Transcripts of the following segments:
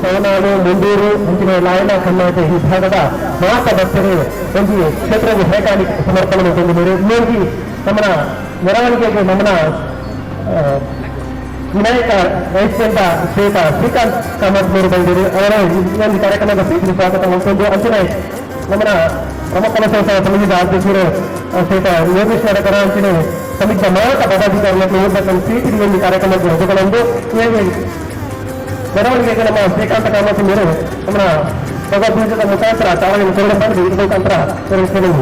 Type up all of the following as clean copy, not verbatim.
ಸವನಾಡು, ಮುಂಡೂರು, ಅಂಚಿನ ಲಾಯನ ಕರ್ನಾಟಕ ಈ ಭಾಗದ ಮಾತ ಭಕ್ತರು ಒಂಜಿ ಕ್ಷೇತ್ರದ ಹೇಕಾಣಿ ಸಮರ್ಪಣೆ ಮಲ್ತೊಂದುಲ್ಲೆರ್. ಇನ್ನೊಂಜಿ ನಮ್ಮನ ಮೆರವಣಿಗೆಗೆ ನಮ್ಮನ ವಿನಾಯಕ ವೈಸ್ಪೆಂಟ ಶ್ರೀತ ಶ್ರೀಕಾಂತ್ ಕಾಮತ್ ಮೇರು ಬಂದಿರು. ಅವರ ಈ ಒಂದು ಕಾರ್ಯಕ್ರಮದ ಸ್ವಾಗತ ಮಲ್ತೊಂದು, ಅಂಚನೆ ನಮ್ಮನ ಬ್ರಹ್ಮಕಲಶೋತ್ಸವ ಸಮಿತಿದ ಅಧ್ಯಕ್ಷರು ಶ್ರೀತ ಯೋಗೇಶ್ ನಡಕರ, ಅಂಚನೆ ಸಮಿತಿಯ ಮಾತ ಪದಾಧಿಕಾರಿಗಳು ಪ್ರೀತಿ ಒಂದು ಕಾರ್ಯಕ್ರಮಕ್ಕೆ ಹೊಂದಿಕೊಂಡು ಮೆರವಣಿಗೆಗೆ ನಮ್ಮ ಶ್ರೀಕಾಂತ ಕಾಮತ್ ಮೇರು ನಮ್ಮ ಭಗವದ್ಗೀತೆದ ಮುಖಾಂತರ ಚಾಲನೆ ಕೊರಡೆ ಬಂದು ಇದ್ರ ಮುಖಾಂತರ ತೋರಿಸ್ತೇನೆ.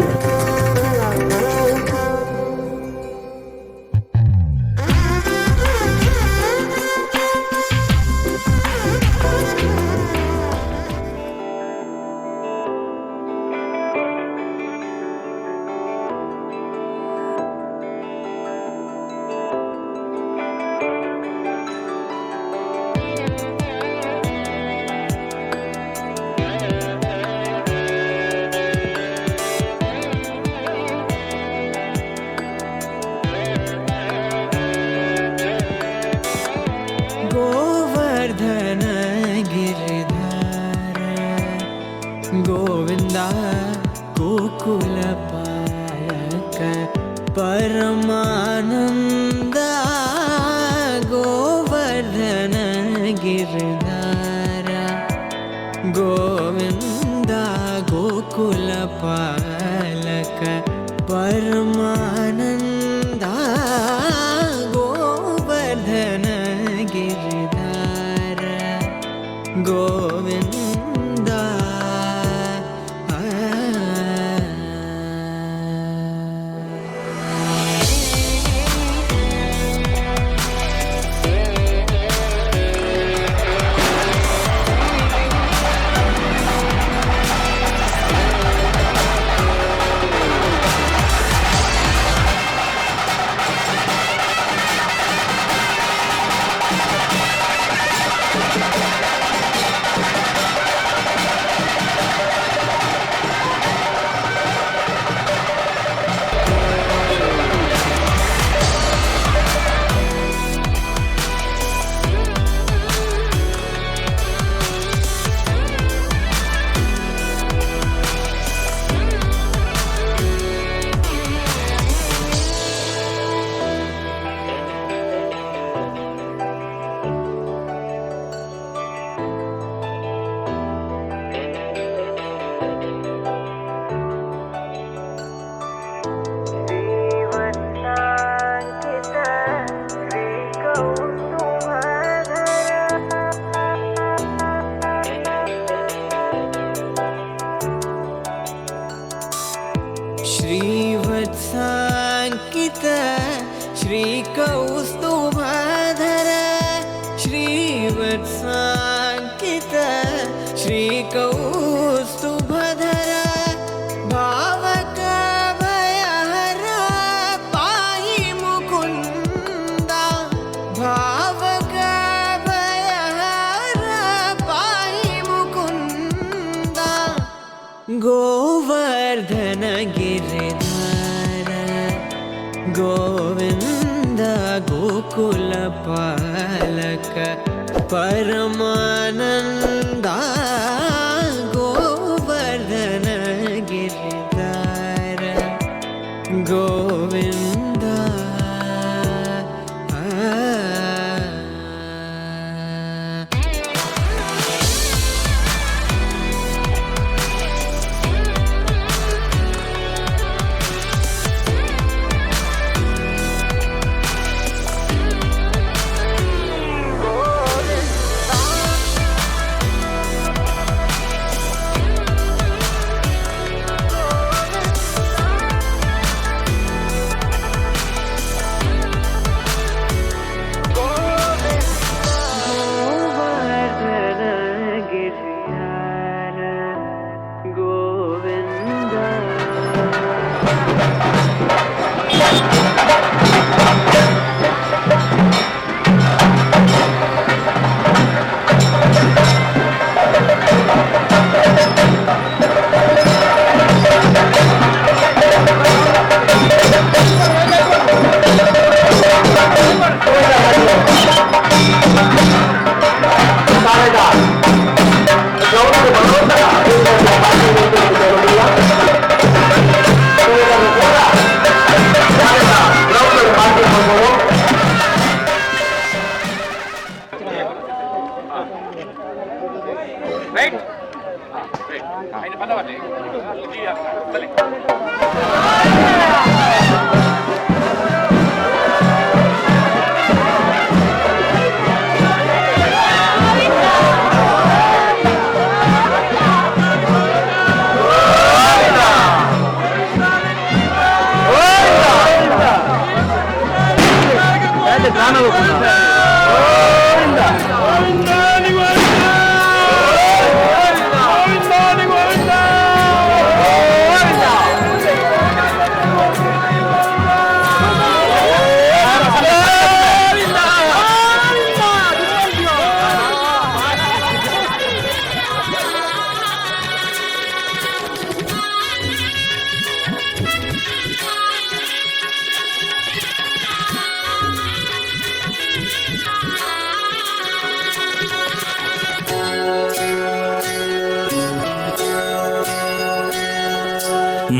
गोवर्धन गिरधर गोविन्दा, गोकुलपालक परमानन्द, गोवर्धन गिरधर गोविन्द, गोकुलपालक परमानन्द, गोवर्धन गिरधर गोविन्द। श्रीवत्साङ्कित श्रीकौस्तुभाधर, श्रीवत्साङ्कित श्रीकौस्तुभधर, भावक भयहर पाहि मुकुन्द, भावक भयहर पाहि मुकुन्द, गोवर्धन गिरिधर गोविन्द, गोकुलपालक परमानन्द, गोवर्धन गिरिधर गोविन्द। ರೈಟ್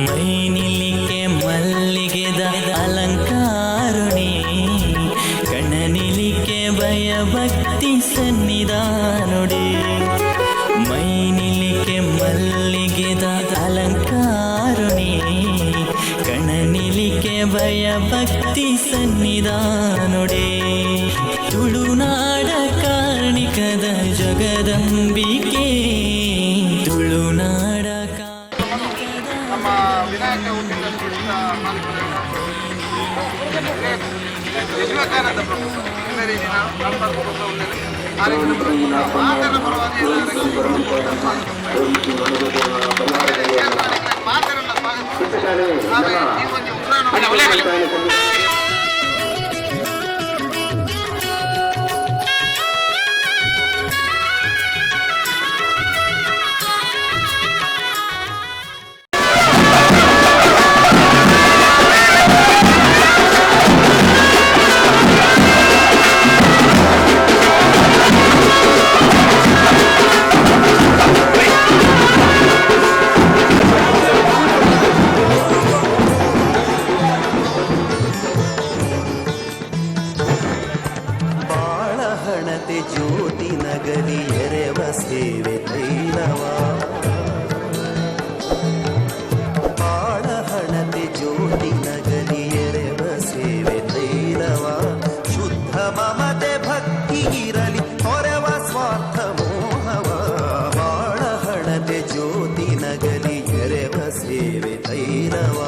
ಮೈನಿಲಿಕೆ ಮಲ್ಲಿಗೆದ ಅಲಂಕಾರುಣಿ, ಕಣನಿಲಿಕೆ ಭಯಭಕ್ತಿ ಸನ್ನಿಧಾನುಡಿ. ಮೈನಿಲಿಕೆ ಮಲ್ಲಿಗೆದ ಅಲಂಕಾರುಣಿ, ಕಣನಿಲಿಕೆ ಭಯಭಕ್ತಿ ಸನ್ನಿಧಾನುಡಿ. ತುಳುನಾಡ ಕಾರ್ಣಿಕದ ಜಗದಂಬಿಕೆ, ತುಳುನಾಡ ನಮ್ಮ ವಿನಾಯಕ ವಿವೇಕಾನಂದ ಪ್ರಭು ಮಾತನ್ನ. ಬಾಳಹಣತೆ ಜ್ಯೋತಿ ನಗರಿ ಎರೆವ ಸೇವೆ ತೈಲವ, ಬಾಳಹಣತೆ ಜ್ಯೋತಿ ನಗರಿ ಎರೆವ ಸೇವೆ ತೈಲವ. ಶುದ್ಧ ಮಮತೆ ಭಕ್ತಿ ಇರಲಿ, ಹೊರವ ಸ್ವಾರ್ಥ ಮೋಹವ. ಬಾಳಹಣತೆ ಜ್ಯೋತಿ ನಗರಿ ಎರೆವ ಸೇವೆ ತೈಲವ.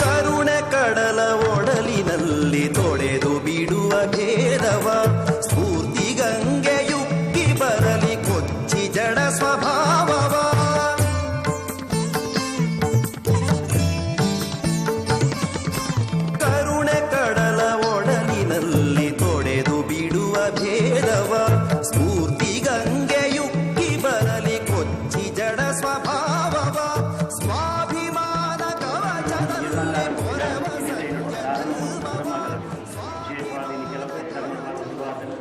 ಕರುಣೆ ಕಡಲ ಒಡಲಿನಲ್ಲಿ ತೊಡೆದು ಬಿಡುವ ಭೇದವ, ಸ್ಫೂರ್ತಿ ಗಂಗೆಯುಕ್ಕಿ ಬರಲಿ ಕೊಚ್ಚಿ ಜಡ ಸ್ವಭಾವವ. ಕರುಣೆ ಕಡಲ ಒಡಲಿನಲ್ಲಿ ತೊಡೆದು ಬಿಡುವ ಭೇದವ, ಸ್ಫೂರ್ತಿ ಗಂಗೆಯುಕ್ಕಿ ಬರಲಿ ಕೊಚ್ಚಿ ಜಡ ಸ್ವಭಾವವ. ಸ್ವಾಭಿಮಾನ ಕವಚದಲ್ಲಿ ಪೊರವ ಸತ್ಯ ಧರ್ಮವ. ವಿಶೇಷವಾದ ಇನ್ನು ಕೆಲವು ಧರ್ಮದ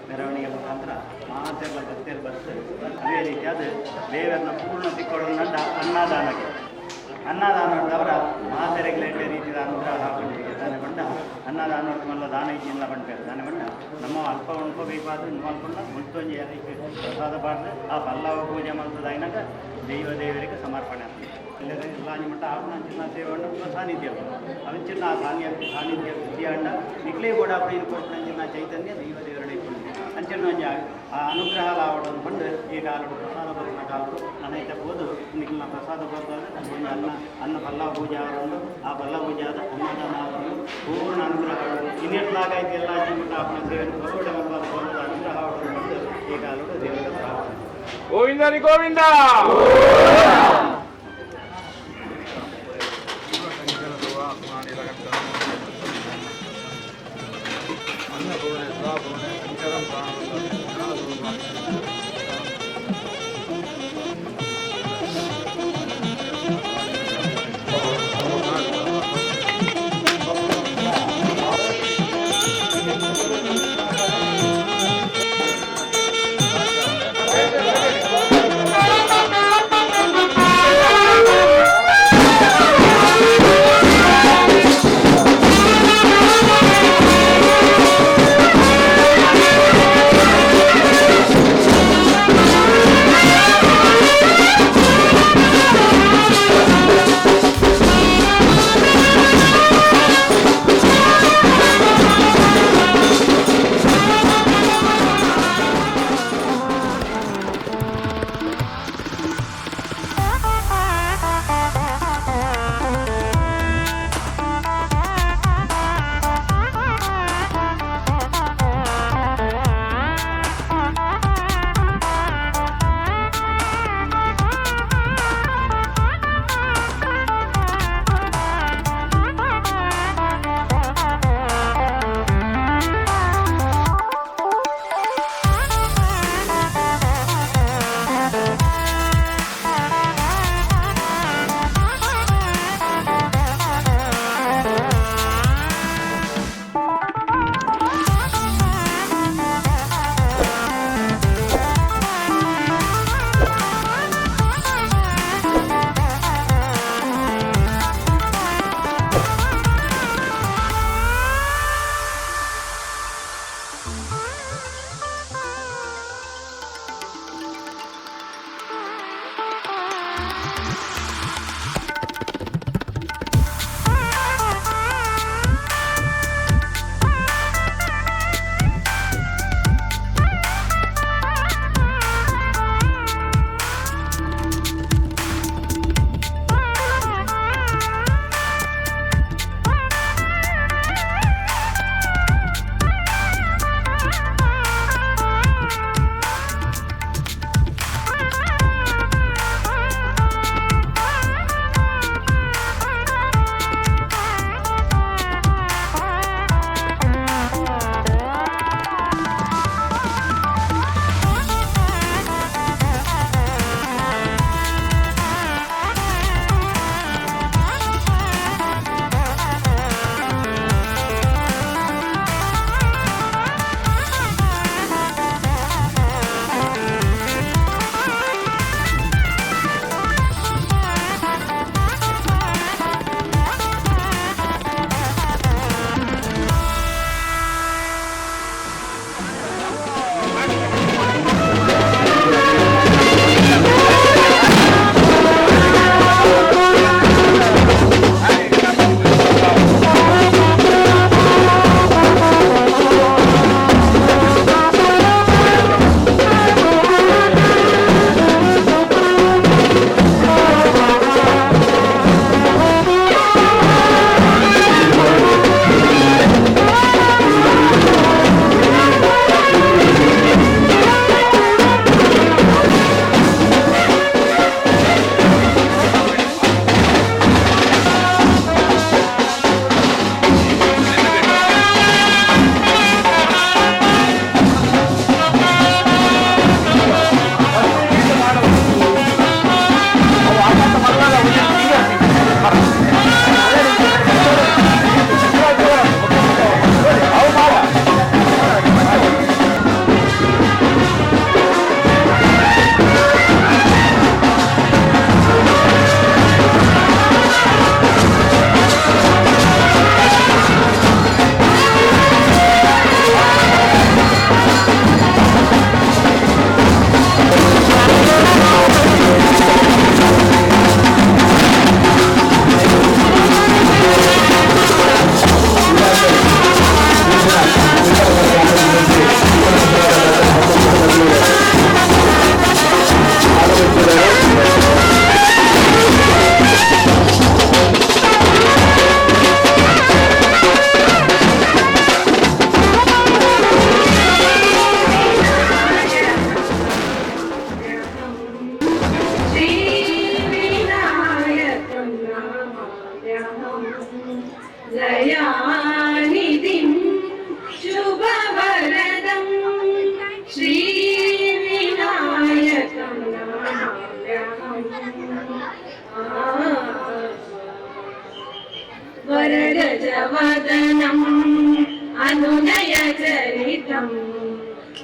ಮೆರವಣಿಗೆ ಮುಖಾಂತರ ಮಾತೆಲ್ಲ ಭಕ್ತಿಯಲ್ಲಿ ಬರ್ತದೆ. ಅದೇ ರೀತಿಯಾದ ದೇವರನ್ನ ಪೂರ್ಣ ತಿಕ್ಕೊಡೋಣ ಅನ್ನದಾನಕ್ಕೆ ಅನ್ನದಾನದವರ ಮಾತೆರೆಗ್ಲ ಎಡ್ಡೆ ರೀತಿಯ ಅನುಗ್ರಹ ಹಾಕೊಂಡಿಗೆ ದಾನ ಬಂಡ ಅನ್ನದಾನ ಮಲ್ಲ ದಾನ ಇಜ್ಜಿಲ್ಲ ಬಂಡ್ಪೇರು ದಾನ ಬಂಡ. ನಮ್ಮ ಅಲ್ಪ ಉಣ್ಕೋಬೇಕಾದ ಮಲ್ಕೊಂಡ ಮುಲ್ತೊಂಜಿ ಅದಕ್ಕೆ ಪ್ರಸಾದ ಪಾಡ್ದು ಆ ಪಲ್ಲವ ಪೂಜೆ ಮಲ್ತದಾಯಿನಾಗ ದೈವ ದೇವರಿಗೆ ಸಮರ್ಪಣೆ ಆಗ್ತದೆ. ಇಲ್ಲದೆ ಎಲ್ಲ ಮಟ್ಟ ಆಪಣ ಚಿನ್ನ ಸೇವೆ ಉಂಡು ಸಾನ್ನಿಧ್ಯ ಅವನ್ ಚಿನ್ನ ಆ ಸಾನ್ನಿಧ್ಯ ಸಾನ್ನಿಧ್ಯ ಬುದ್ಧಿ ಅಂಡ ನಿಕ್ಲೇ ಕೂಡ ಅಪ್ಪಣ ಕೊಡ್ಪಣ ಚೈತನ್ಯ ದೈವ ದೇವರಡೆ ಅಂಚಿನ ಒಂಜಿ ಆ ಅನುಗ್ರಹ ಆವಡನ್ನು ಪಂಡು ಈ ಕಾಲಡು ಪ್ರಸಾದ ಬರ್ನ ಕಾಲಡು ನನೈತ ಪೋದು ನಿಕ್ಲಿನ ಪ್ರಸಾದ ಬರ್ತಾದ ಒಂಜಿ ಅನ್ನ ಅನ್ನ ಪಲ್ಲವ ಪೂಜೆ ಆವರೊಂಡು ಆ ಪಲ್ಲವ ಪೂಜೆ ಆದ ಅನ್ನದಾನ ಆವರೊಂಡು ಪೂರ್ಣ ಅನುಗ್ರಹ ಇನ್ನೆಟ್ಲಾಗಾಯ್ತು ಎಲ್ಲ ಜೀವನ ಅಪ್ಪನ ಸೇವೆಯನ್ನು ಕೊರೋಡೆ ಮಲ್ಪಾದ ಪೋದ ಅನುಗ್ರಹ ಆವಡನ್ನು ಪಂಡು ಈ ಕಾಲಡು ದೇವರ ಪ್ರಾರ್ಥನೆ. ಗೋವಿಂದನಿ ಗೋವಿಂದ. ಿ.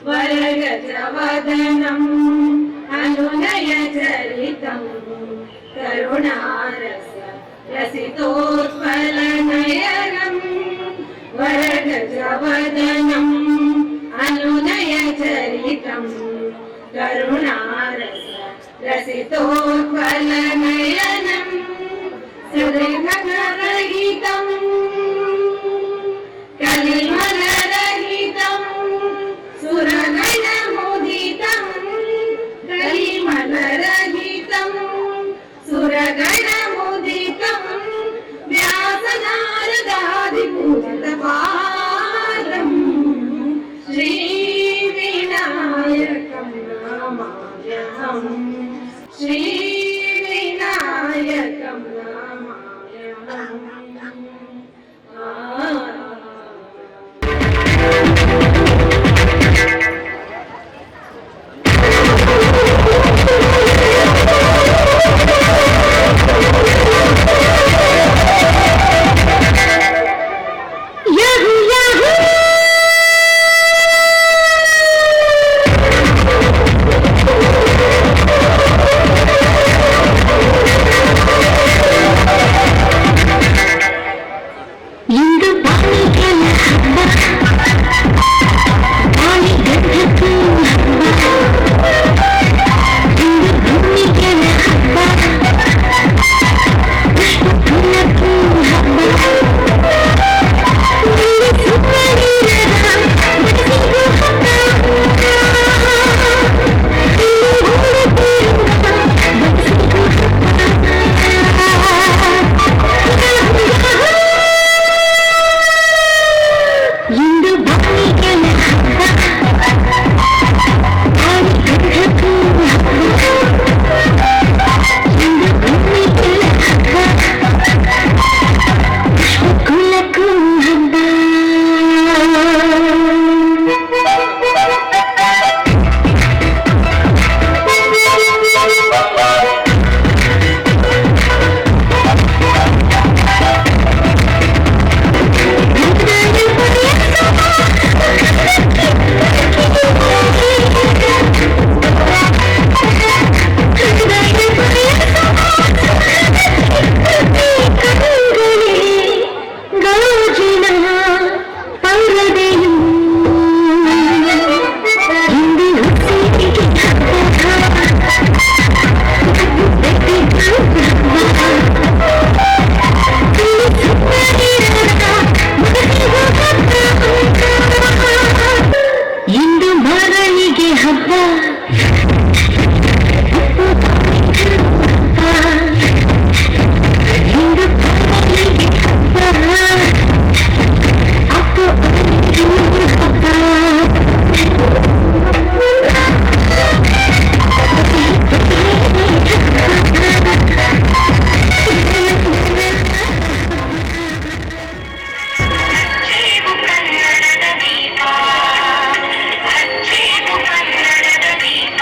वरगजवदनम् अनुनयचरितं करुणारस रसितोत्पलनयनम् वरगजवदनम् अनुनयचरितं करुणारस रसितोत्पलनयनम् सुदृढरहितम् कलिमलरहितं सुरगणमुदितं कलिमलरहितं सुरगणमुदितं व्यासनारदादिपूजितपादम् श्रीविनायकं नमाम्यहम् श्रीविनायकं नमाम्यहम्। ಇಂದು ಬಾಣಿಗಳ ಹಬ್ಬ, ಬಾಣಿ ಗಂಧಕ್ಕೂ ಹಬ್ಬ. ಇಂದು ಭೂಮಿಗಳ ಹಬ್ಬ, ವಿಷ್ಣು ಕುಲಕ್ಕೂ ಹಬ್ಬ. ಇಲ್ಲಿ ಸುಮ್ಮನಿರದ ಮನಸ್ಸಿಗೂ ಹಬ್ಬ. ಇಲ್ಲಿ ಓಡುತ್ತಿರುವ ಮನಸ್ಸಿಗೂ ಹಬ್ಬ. ಇಂದು ಬಾಣಿಗಳ ಹಬ್ಬ, ಬಾಣಿ ಗಂಧಕ್ಕೂ ಹಬ್ಬ. ಇಂದು ಭೂಮಿಗಳ ಹಬ್ಬ, ವಿಶ್ವ ಕುಲಕ್ಕೂ ಹಬ್ಬ. ಗಾಜಿನ ಪರದೆಯು ಇಂದು ಹುಟ್ಟಿಗೆ ಹಬ್ಬ. ಇಂದು ಮರಳಿಗೆ ಹಬ್ಬ, ಇಂದು ಮರಳಿಗೆ ಹಬ್ಬ, ಅಪ್ಪು ಹಬ್ಬ. ಕನ್ನಡದ ದೀಪ, ಹಚ್ಚೇವು ಕನ್ನಡದ ದೀಪ.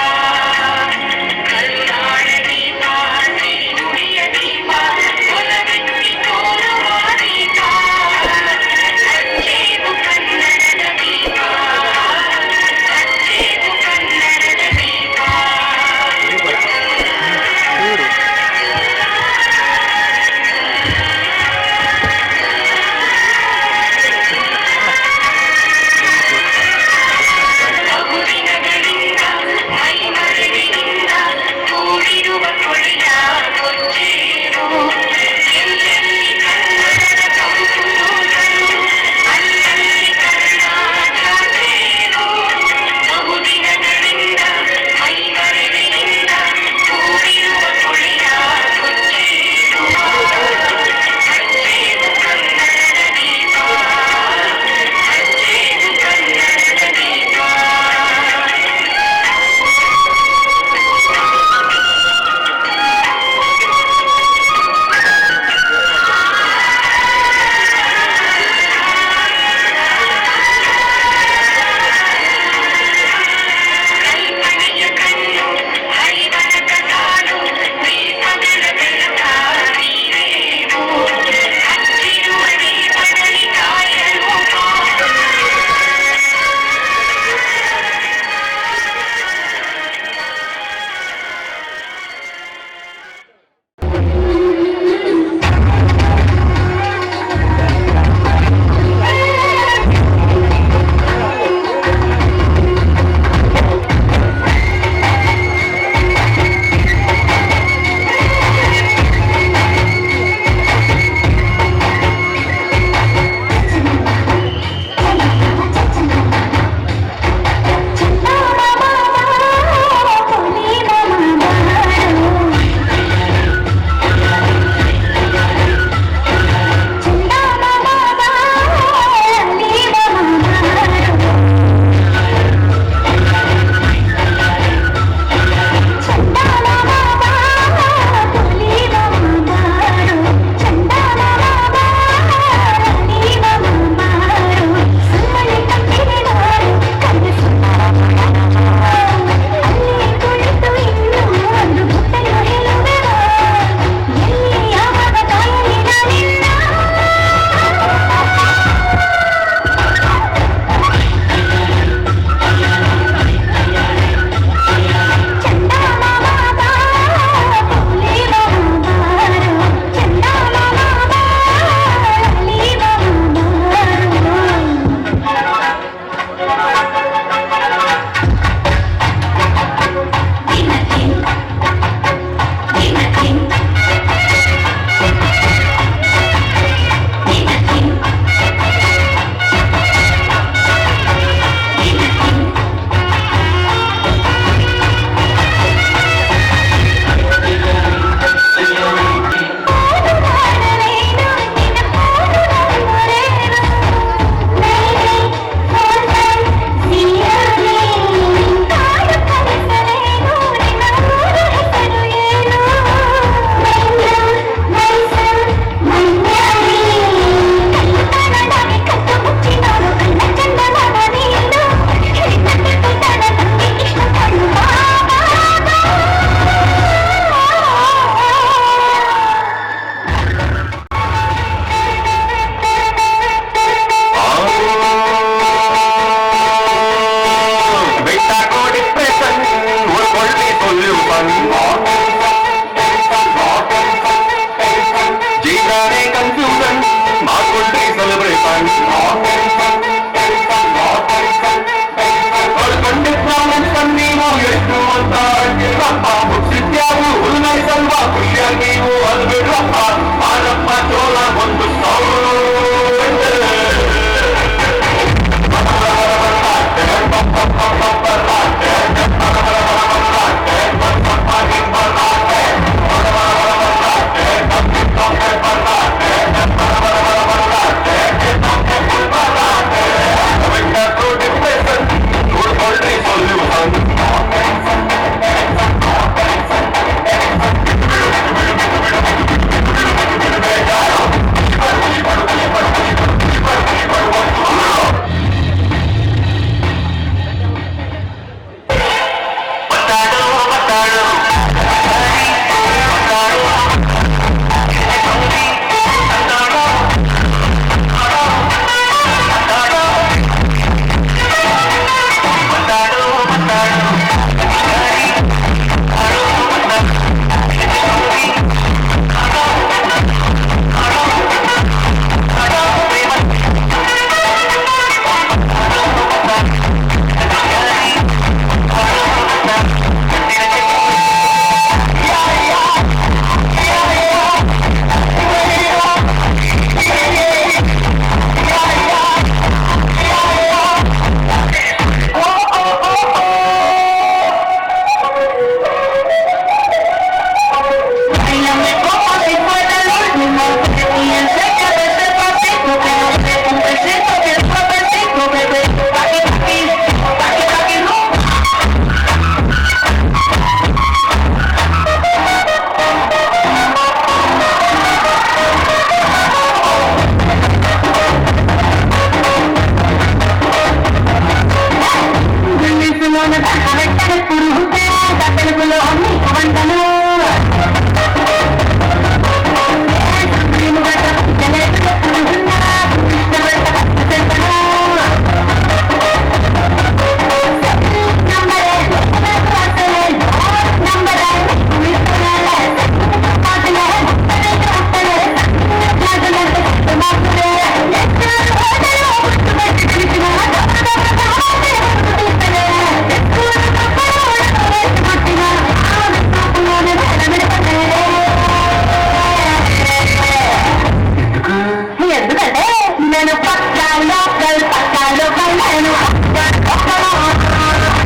ఎందుకంటే నేను పక్కా లోకల్, పక్కా లోకల్ నేను.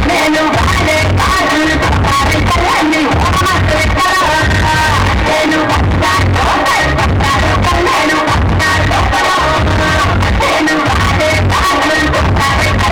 నేను వాడే కాదు పక్కా. నేను పక్కా లోకల్, పక్కా లోకల్ నేను. పక్కా లోకల్ నేను వాడే కాదు పక్కా.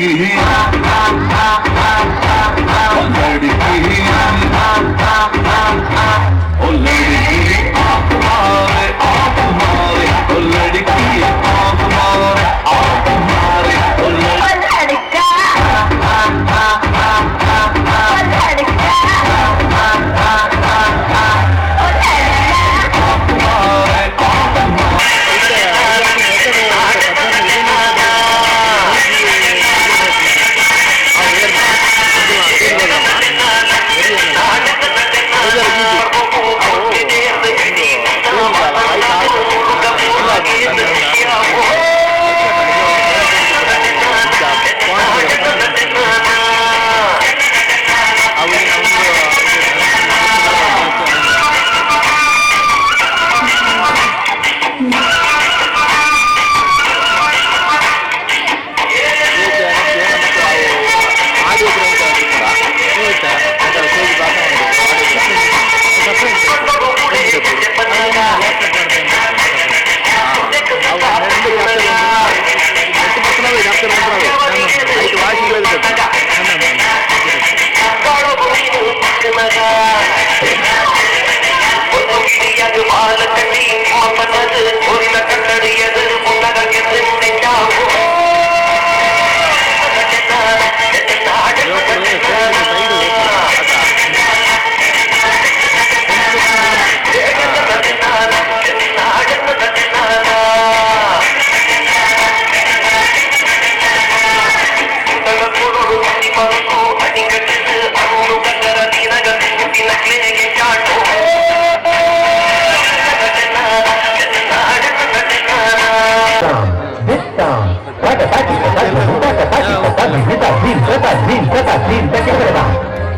लड़की, ओ लड़की आंख मारे, आंख मारे, ओ लड़की आंख मारे, आंख मारे, ओ लड़की।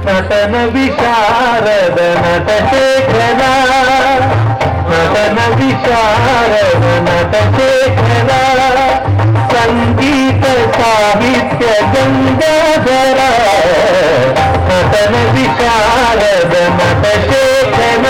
ನಟನ ವಿಶಾರದ ನಟ ಶೇಖರ, ನಟನ ವಿಶಾರದ ನಟ ಶೇಖರ, ಸಂಗೀತ ಸಾಹಿತ್ಯ ಗಂಗಾಧರ, ನಟನ ವಿಶಾರದ ನಟ ಶೇಖರ.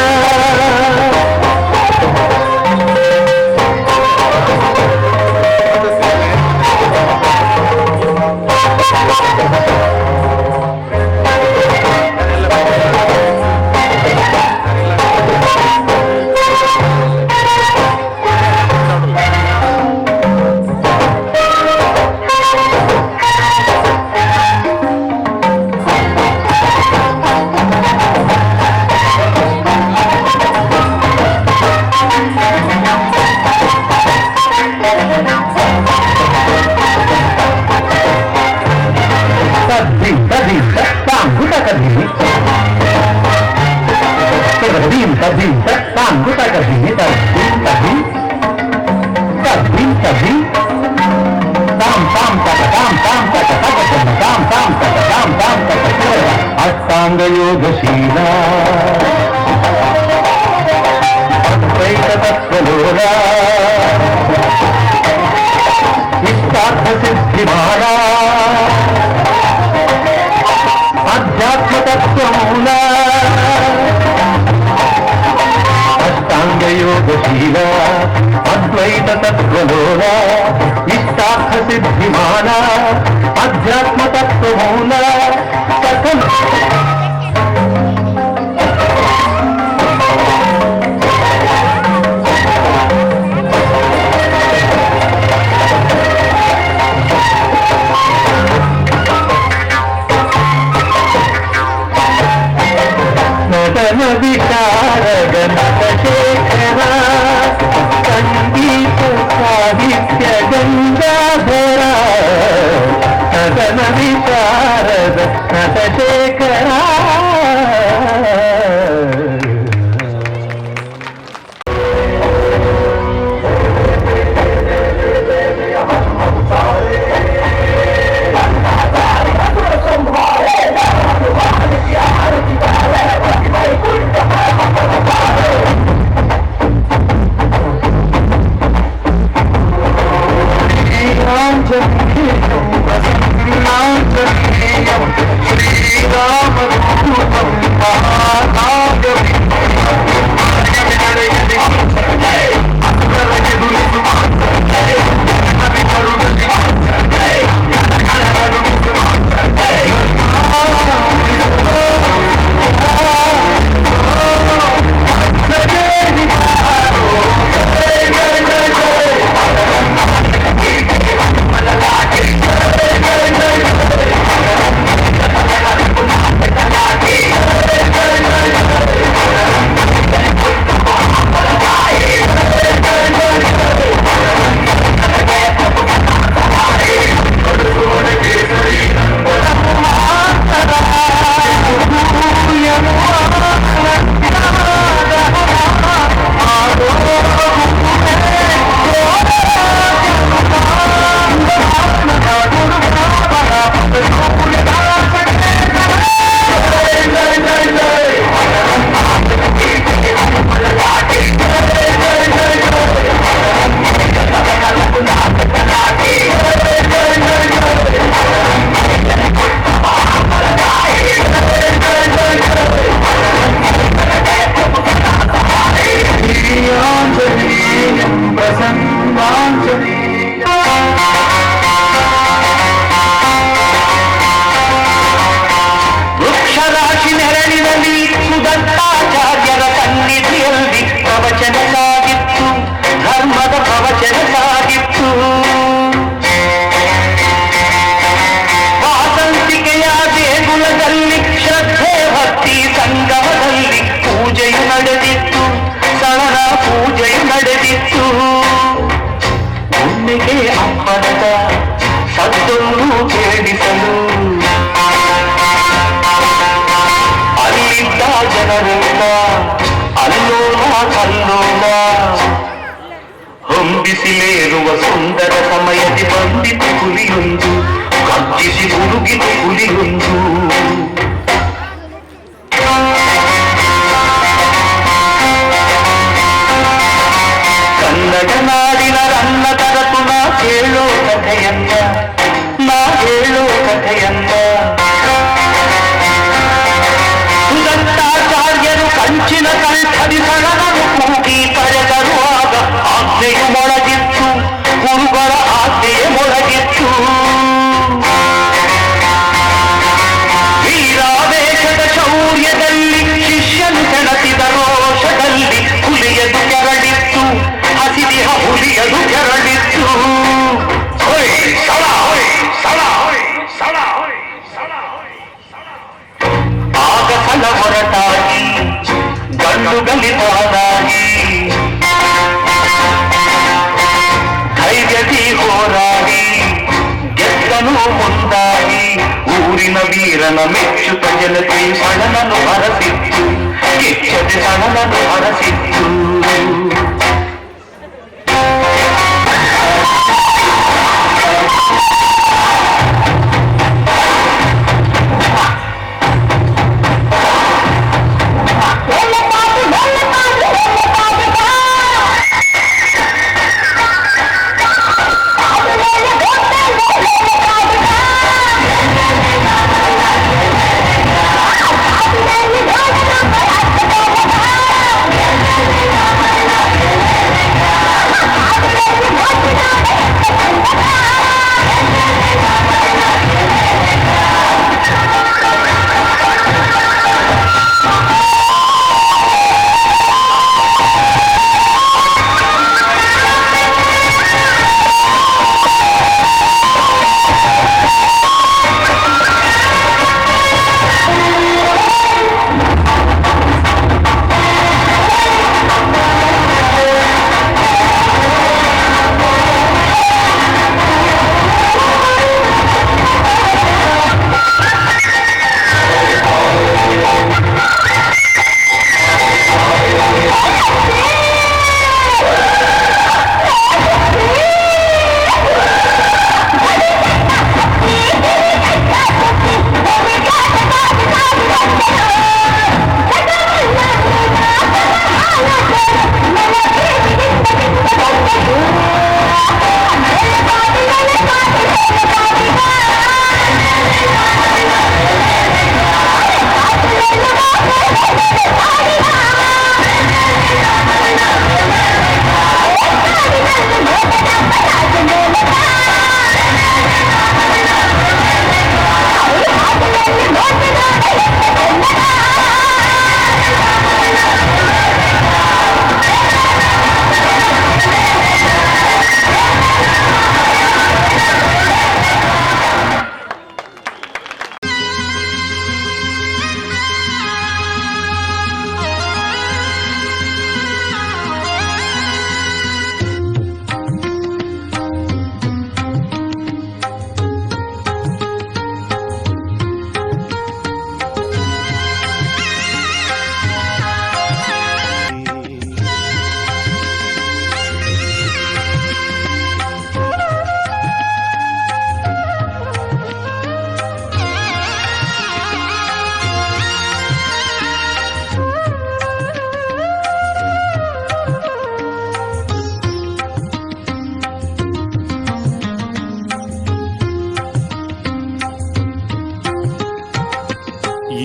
ಅಷ್ಟಾಂಗ ಯೋಗಶೀಲ ಅದ್ವೈತ ತತ್ವಲೋಲ ಇಷ್ಟಾರ್ಥ ಸಿದ್ಧಿಮಾಲ ಅಧ್ಯಾತ್ಮ ತತ್ವಮೂಲ ಅಷ್ಟಾಂಗ ಯೋಗಶೀಲ ಅದ್ವೈತ ತತ್ವಲೋಲ ಇಷ್ಟಾರ್ಥ ಸಿದ್ಧಿಮಾಲ ಅಧ್ಯಾತ್ಮ ತತ್ವಮೂಲ ಸಕಲ. ನಟನ ವಿಶಾರದ ನಟ ಶೇಖರ, ಸಂಗೀತ ಸಾಹಿತ್ಯ ಗಂಗಾಧರ, ನಟನ ವಿಶಾರದ ನಟ ಶೇಖರ. ಶ್ರೀರಾಮ. ಗರ್ಜಿಸಿ ಗುಡುಗಿತು ಹುಲಿಯೊಂದು. ಕನ್ನಡ ನಾಡಿನ ರನ್ನ ತರತು ನಾ ಕೇಳೋ ಕಥೆಯನ್ನ, ನಾ ಹೇಳೋ ಕಥೆಯನ್ನ. ದತ್ತಾಚಾರ್ಯರು ಕಂಚಿನ ಕಂಠದಿ ಸಳನನು ಕೂಗಿ ಕರೆದರು. ಆಗ ಆಜ್ಞೆಯು ಮೊಳಗಿತ್ತು, ಗುರುಗಳ ಆಜ್ಞೆಯೇ ಮೊಳಗಿತ್ತು. ವೀರಾವೇಶದ ಶೌರ್ಯದಲ್ಲಿ ಶಿಷ್ಯನು ಸೆಣಸಿದ ರೋಷದಲ್ಲಿ ಹುಲಿಯದು ಕೆರಳಿತ್ತು, ಹಸಿದಿಹ ಹುಲಿಯದು ಕೆರಳಿತ್ತು. ಹೊಯ್ ಸಳ, ಹೊಯ್ ಸಳ, ಹೊಯ್ ಸಳ, ಹೊಯ್ ಸಳ. ಆಗ ಸಲ ಹೊರಟಾಗಿ ಗಂಡುಗಲಿದಾನಾಗಿ ಧೈರ್ಯದಿ ಹೋರಾಡಿ ಗೆದ್ದನು ಮುಂದಾಗಿ. ಊರಿನ ವೀರನ ಮೆಚ್ಚುತ್ತ ಜನತೆ ಸಳನನು ಹರಸಿತ್ತು, ಕಿಚ್ಚದೆ ಸಳನನು ಹರಸಿತ್ತು.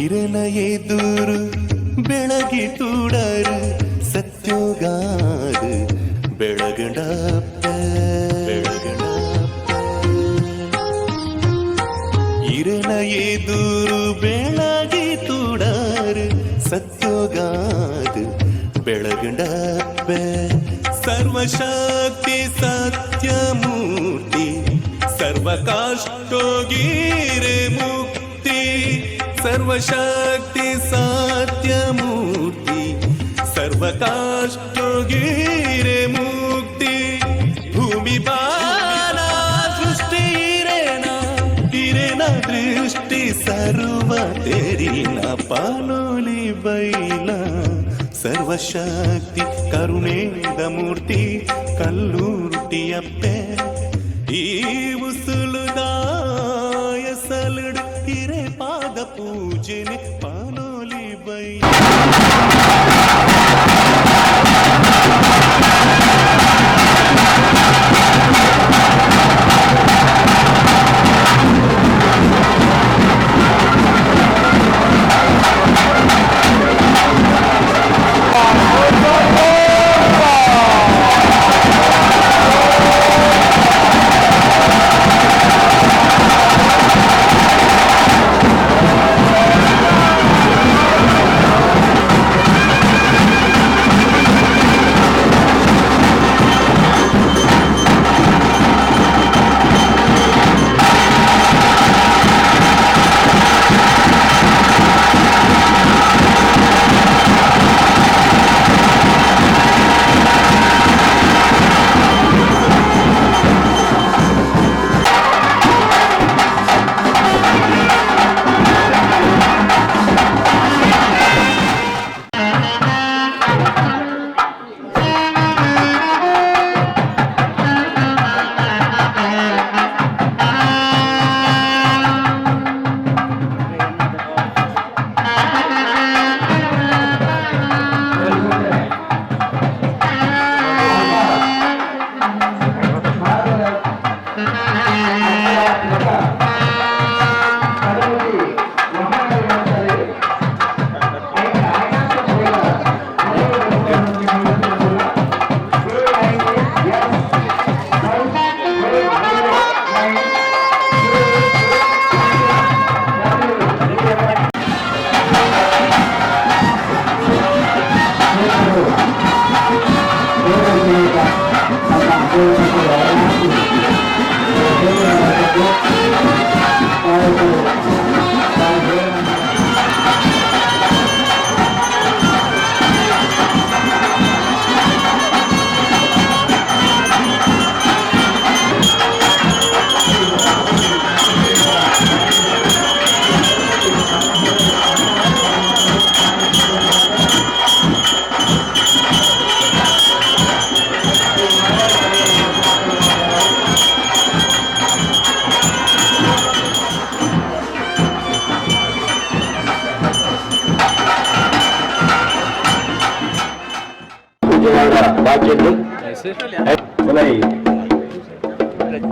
ಇರನ ಎದುರು ಬೆಳಗಿ ತೂಡರು ಸತ್ಯೋಗಾಡು ಬೆಳಗಡಪ್ಪ, ಬೆಳಗಡಪ್ಪ. ಇರನ ಎದುರು ಬೆಳಗಿ ತೂಡರು ಸತ್ಯೋಗಾದು ಬೆಳಗಡಪ್ಪ. ಸರ್ವಶಕ್ತಿ ಸತ್ಯಮೂರ್ತಿ ಸರ್ವಕಾಷ್ಟೋಗೀರೆ ಮುಕ್ತಿ, ಸರ್ವಶಕ್ತಿ ಸತ್ಯಮೂರ್ತಿ ಸರ್ವಕಾಷ್ಟೋಗೀರೆ ಮುಕ್ತಿ. ಭೂಮಿ ಬಾಲ ಸೃಷ್ಟಿ ಇರೇನ ಇರೇನ ದೃಷ್ಟಿ ಸರ್ವ ತೆರಿನ ಪಾಲೋಲಿ ಬೈಲ. ಸರ್ವಶಕ್ತಿ ಕರುಣೇದ ಮೂರ್ತಿ ಕಲ್ಲೂರುಟಿಯಪ್ಪೆ ಈ ಉಸುಲುದಾಯ ಪೂಜೆನೆ ಪಾನೋಲಿ ಬೈ.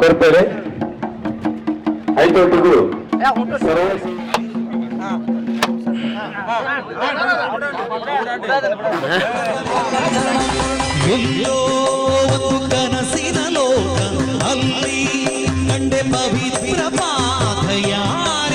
ಕೊರ್ಪೇರೆ ಐತೊಟ್ಟಿಗೂ ಎಲ್ಲೋ ಒಂದು ಕನಸಿನ ಲೋಕ, ಅಲ್ಲಿ ಕಂಡೆ ಪವಿತ್ರ ಪಾದಯಾತ್ರೆ.